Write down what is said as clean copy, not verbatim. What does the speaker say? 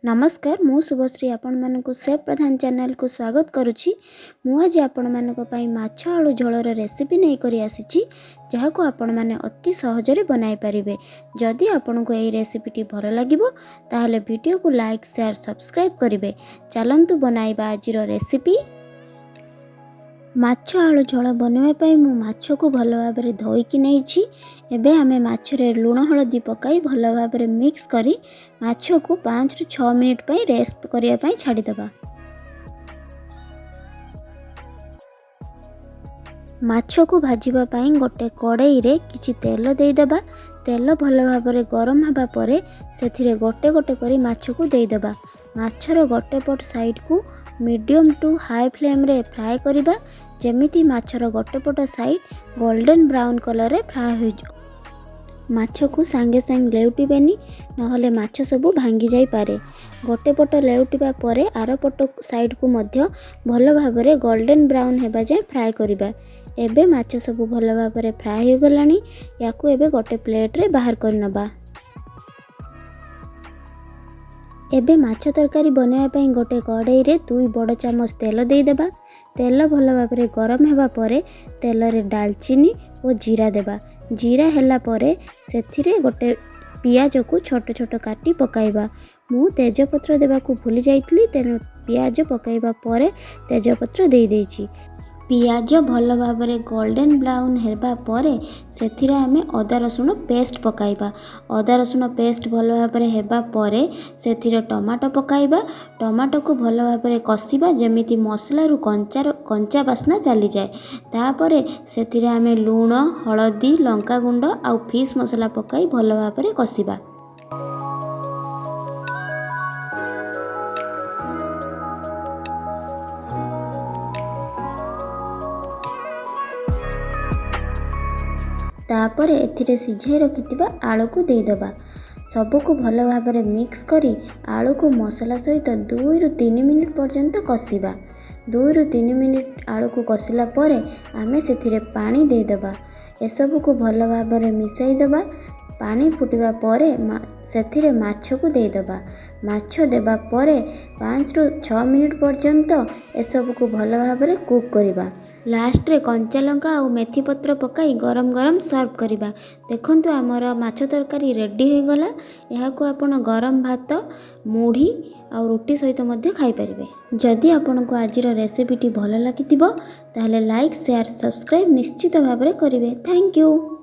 ନମସ୍କାର, ମୁଁ ଶୁଭଶ୍ରୀ ଆପଣମାନଙ୍କୁ ସେଫ୍ ପ୍ରଧାନ ଚ୍ୟାନେଲକୁ ସ୍ୱାଗତ କରୁଛି। ମୁଁ ଆଜି ଆପଣମାନଙ୍କ ପାଇଁ ମାଛ ଆଳୁ ଝୋଳର ରେସିପି ନେଇକରି ଆସିଛି, ଯାହାକୁ ଆପଣମାନେ ଅତି ସହଜରେ ବନାଇ ପାରିବେ। ଯଦି ଆପଣଙ୍କୁ ଏହି ରେସିପିଟି ଭଲ ଲାଗିବ, ତାହେଲେ ଭିଡ଼ିଓକୁ ଲାଇକ୍, ସେୟାର, ସବସ୍କ୍ରାଇବ୍ କରିବେ। ଚାଲନ୍ତୁ ବନାଇବା ଆଜିର ରେସିପି। ମାଛ ଆଳୁ ଝୋଳ ବନାଇବା ପାଇଁ ମୁଁ ମାଛକୁ ଭଲ ଭାବରେ ଧୋଇକି ନେଇଛି। ଏବେ ଆମେ ମାଛରେ ଲୁଣ ହଳଦୀ ପକାଇ ଭଲ ଭାବରେ ମିକ୍ସ କରି ମାଛକୁ 5ରୁ 6 ମିନିଟ୍ ପାଇଁ ରେଷ୍ଟ କରିବା ପାଇଁ ଛାଡ଼ିଦେବା। ମାଛକୁ ଭାଜିବା ପାଇଁ ଗୋଟେ କଡ଼େଇରେ କିଛି ତେଲ ଦେଇଦେବା। ତେଲ ଭଲ ଭାବରେ ଗରମ ହେବା ପରେ ସେଥିରେ ଗୋଟେ ଗୋଟେ କରି ମାଛକୁ ଦେଇଦେବା। ମାଛର ଗୋଟେ ପଟ ସାଇଡ଼କୁ ମିଡ଼ିୟମ୍ ଟୁ ହାଇ ଫ୍ଲେମ୍ରେ ଫ୍ରାଏ କରିବା, ଯେମିତି ମାଛର ଗୋଟେ ପଟ ସାଇଡ଼୍ ଗୋଲ୍ଡେନ୍ ବ୍ରାଉନ୍ କଲର୍ରେ ଫ୍ରାଏ ହୋଇଯିବ। ମାଛକୁ ସାଙ୍ଗେ ସାଙ୍ଗେ ଲେଉଟିବେନି, ନହେଲେ ମାଛ ସବୁ ଭାଙ୍ଗି ଯାଇପାରେ। ଗୋଟେ ପଟ ଲେଉଟିବା ପରେ ଆର ପଟ ସାଇଡ଼କୁ ମଧ୍ୟ ଭଲ ଭାବରେ ଗୋଲ୍ଡେନ୍ ବ୍ରାଉନ୍ ହେବା ଯାଏଁ ଫ୍ରାଏ କରିବା। ଏବେ ମାଛ ସବୁ ଭଲ ଭାବରେ ଫ୍ରାଏ ହୋଇଗଲାଣି। ୟାକୁ ଏବେ ଗୋଟେ ପ୍ଲେଟ୍ରେ ବାହାର କରିନେବା। ଏବେ ମାଛ ତରକାରୀ ବନାଇବା ପାଇଁ ଗୋଟେ କଡ଼େଇରେ 2 ବଡ଼ ଚାମଚ ତେଲ ଦେଇଦେବା। ତେଲ ଭଲ ଭାବରେ ଗରମ ହେବା ପରେ ତେଲରେ ଡାଲଚିନି ଓ ଜିରା ଦେବା। ଜିରା ହେଲା ପରେ ସେଥିରେ ଗୋଟେ ପିଆଜକୁ ଛୋଟ ଛୋଟ କାଟି ପକାଇବା। ମୁଁ ତେଜପତ୍ର ଦେବାକୁ ଭୁଲି ଯାଇଥିଲି, ତେଣୁ ପିଆଜ ପକାଇବା ପରେ ତେଜପତ୍ର ଦେଇଦେଇଛି। ପିଆଜ ଭଲ ଭାବରେ ଗୋଲ୍ଡେନ୍ ବ୍ରାଉନ୍ ହେବା ପରେ ସେଥିରେ ଆମେ ଅଦା ରସୁଣ ପେଷ୍ଟ ପକାଇବା। ଅଦା ରସୁଣ ପେଷ୍ଟ ଭଲ ଭାବରେ ହେବା ପରେ ସେଥିରେ ଟମାଟୋ ପକାଇବା। ଟମାଟୋକୁ ଭଲ ଭାବରେ କଷିବା, ଯେମିତି ମସଲାରୁ କଞ୍ଚା ବାସ୍ନା ଚାଲିଯାଏ। ତାପରେ ସେଥିରେ ଆମେ ଲୁଣ, ହଳଦୀ, ଲଙ୍କାଗୁଣ୍ଡ ଆଉ ଫିସ୍ ମସଲା ପକାଇ ଭଲ ଭାବରେ କଷିବା। ତାପରେ ଏଥିରେ ସିଝାଇ ରଖିଥିବା ଆଳୁକୁ ଦେଇଦେବା। ସବୁକୁ ଭଲ ଭାବରେ ମିକ୍ସ କରି ଆଳୁକୁ ମସଲା ସହିତ 2ରୁ 3 ମିନିଟ୍ ପର୍ଯ୍ୟନ୍ତ କଷିବା। 2ରୁ 3 ମିନିଟ୍ ଆଳୁକୁ କଷିଲା ପରେ ଆମେ ସେଥିରେ ପାଣି ଦେଇଦେବା। ଏସବୁକୁ ଭଲ ଭାବରେ ମିଶାଇ ଦେବା। ପାଣି ଫୁଟିବା ପରେ ସେଥିରେ ମାଛକୁ ଦେଇଦେବା। ମାଛ ଦେବା ପରେ 5ରୁ 6 ମିନିଟ୍ ପର୍ଯ୍ୟନ୍ତ ଏସବୁକୁ ଭଲ ଭାବରେ କୁକ୍ କରିବା। ଲାଷ୍ଟରେ କଞ୍ଚା ଲଙ୍କା ଆଉ ମେଥି ପତ୍ର ପକାଇ ଗରମ ଗରମ ସର୍ଭ କରିବା। ଦେଖନ୍ତୁ, ଆମର ମାଛ ତରକାରୀ ରେଡ଼ି ହୋଇଗଲା। ଏହାକୁ ଆପଣ ଗରମ ଭାତ, ମୁଢ଼ି ଆଉ ରୁଟି ସହିତ ମଧ୍ୟ ଖାଇପାରିବେ। ଯଦି ଆପଣଙ୍କୁ ଆଜିର ରେସିପିଟି ଭଲ ଲାଗିଥିବ, ତାହେଲେ ଲାଇକ୍, ସେୟାର, ସବସ୍କ୍ରାଇବ୍ ନିଶ୍ଚିତ ଭାବରେ କରିବେ। Thank you.